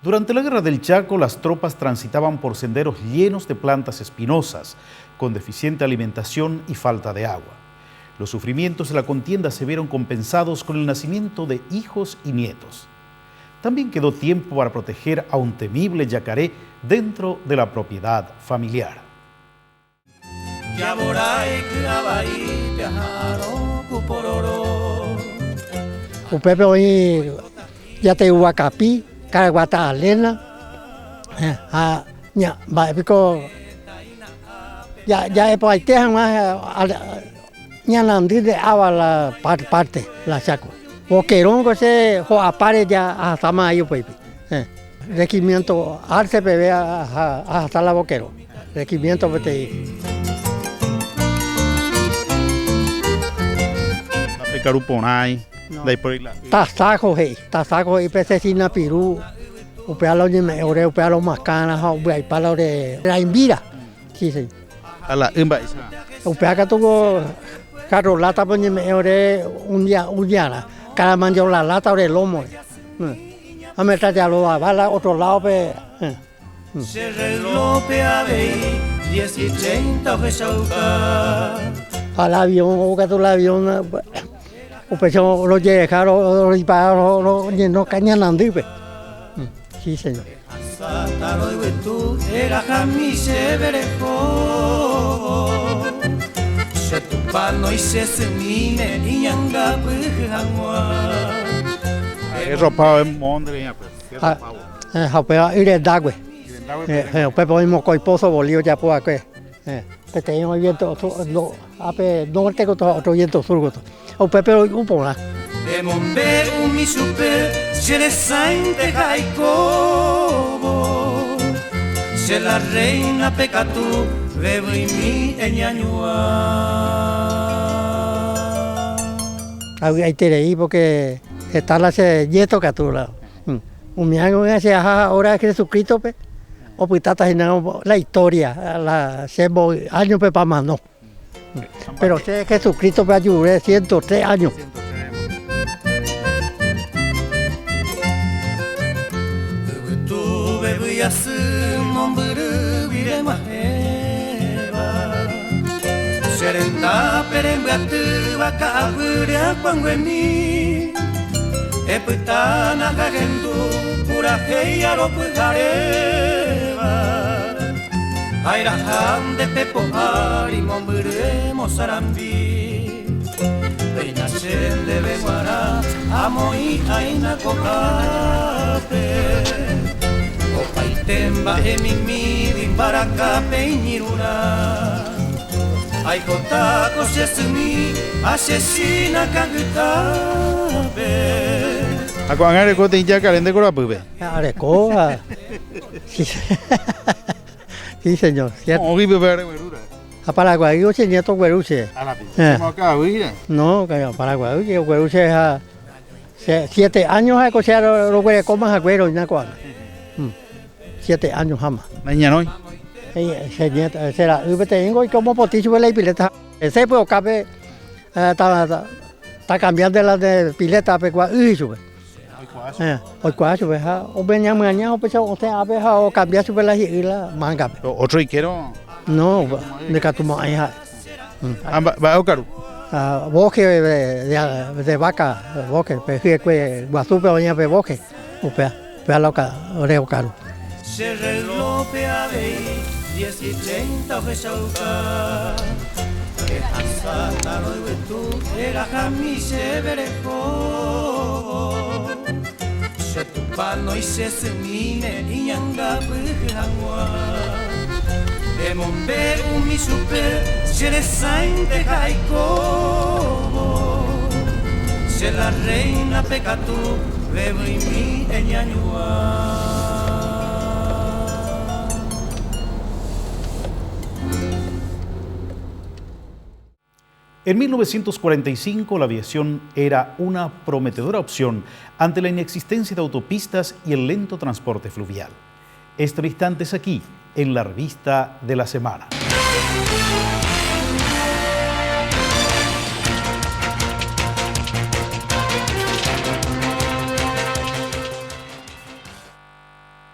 Durante la Guerra del Chaco, las tropas transitaban por senderos llenos de plantas espinosas, con deficiente alimentación y falta de agua. Los sufrimientos de la contienda se vieron compensados con el nacimiento de hijos y nietos. También quedó tiempo para proteger a un temible yacaré dentro de la propiedad familiar. Upépe oĩ Jateyguakapi, Karaguata Alena ha mba'e piko ja'epo'aite hag̃ua ñanandy nde'áva la parte la Cháko. Boquerón-ko che ho'apáre ahasáma ai upéipe. Regimiento Arce peve ahasa la Boquerón. Regimiento peteĩ. Ndapekaru porãi, ndaipóri la y. Tasájo he'i, tasájo he'i pe cecina piru, upéva la oñeme'ẽ ore, upéva la omakãra ha ombyaipa la ore raimbíra. Sí, señor. Ha la y mba'éicha? Upéva katu ko carro látape oñeme'ẽ ore un día, un diarã, karamanjo la lata ore lómore. Ha me trasladaba la otro lado pe. Che relópe avei diez y treinta ohechauka. Ha la avión, ou katu la avión upéicha rojereha roipara roñeno ñanandýpe. Sí, señor. Ehasátaro yvytu erahami chéve reho. Che Tupã noise symíme iñangapyhy hag̃ua. Ropa moõnde reĩ ape. Ha upéva y rendágue. Upépe oĩ mokõi pozo bolí ojapo va'ekue. Peteĩ oĩ viento ápe norte gotyo ha otro viento sur gotyo. Ha upépe roy'u porã. Emombe'umi chupe che resãinte ha aikóvo, che la reina pe katu vevyimi eñañua. Avy'aiterei porque heta la che nieto katu la umi ág̃a che aha hora Jesucristo-pe opytáta hína la historia la che mboy áñopepa amano. Pero che Jesucristo-pe ajurure 103 áño. Yvytu vevýi asy mombyry remahẽva, che rendápe rembyatýva ka'aguy ryakuãnguemi, epytána ha ehendu purahéi aropyharéva, ha eraha nde pepo ári mombyry emosarambi. Péina che ndéve g̃uarã amoĩ aína ko'ápe, opaite mba'e mimígui mbarakápe iñirũrã. Aipota ko che symi ha che chína kangytápe. Ha ko'ág̃a areko teĩ jakare nde korapýpe. Areko ha. Sí, señor. Cierto. Moõgui peve areguerúra. Ha Paraguaýgui che nieto ogueru che. No, Paraguaýgui ogueru che ha siete años ha'eko che roguerekóma hague roĩna ko'ág̃a. Siete años háma. Naiñarõi. Che nieto, che ra'y peteĩngo oiko omopotĩ chupe la ipileta. Hese pe okápe ta cambiánte la nde pileta pegua y chupe. Oikuaa chupe ha omeñamyaña upéicha osẽ ápe ha okambia chupe la hi'y la mángape. Ótro ikérõ? No, ndikatumo'ãi ha'e. Ha mba'e okaru? Vóke de váka, vóke, pe hyekue guasúpe oĩva pe vóke, upéva, upéva la ore okaru. Che relópe avei diez y treinta ohechauka Ehasátarõ yvytu erahami chéve reho Che Tupã noise symíme iñangapyhy hag̃ua Emombe'umi chupe che resãinte ha aikóvo Che la reina pe katu vevyimi eñañua. En 1945 la aviación era una prometedora opción ante la inexistencia de autopistas y el lento transporte fluvial. Este instante es aquí, en la revista de la semana.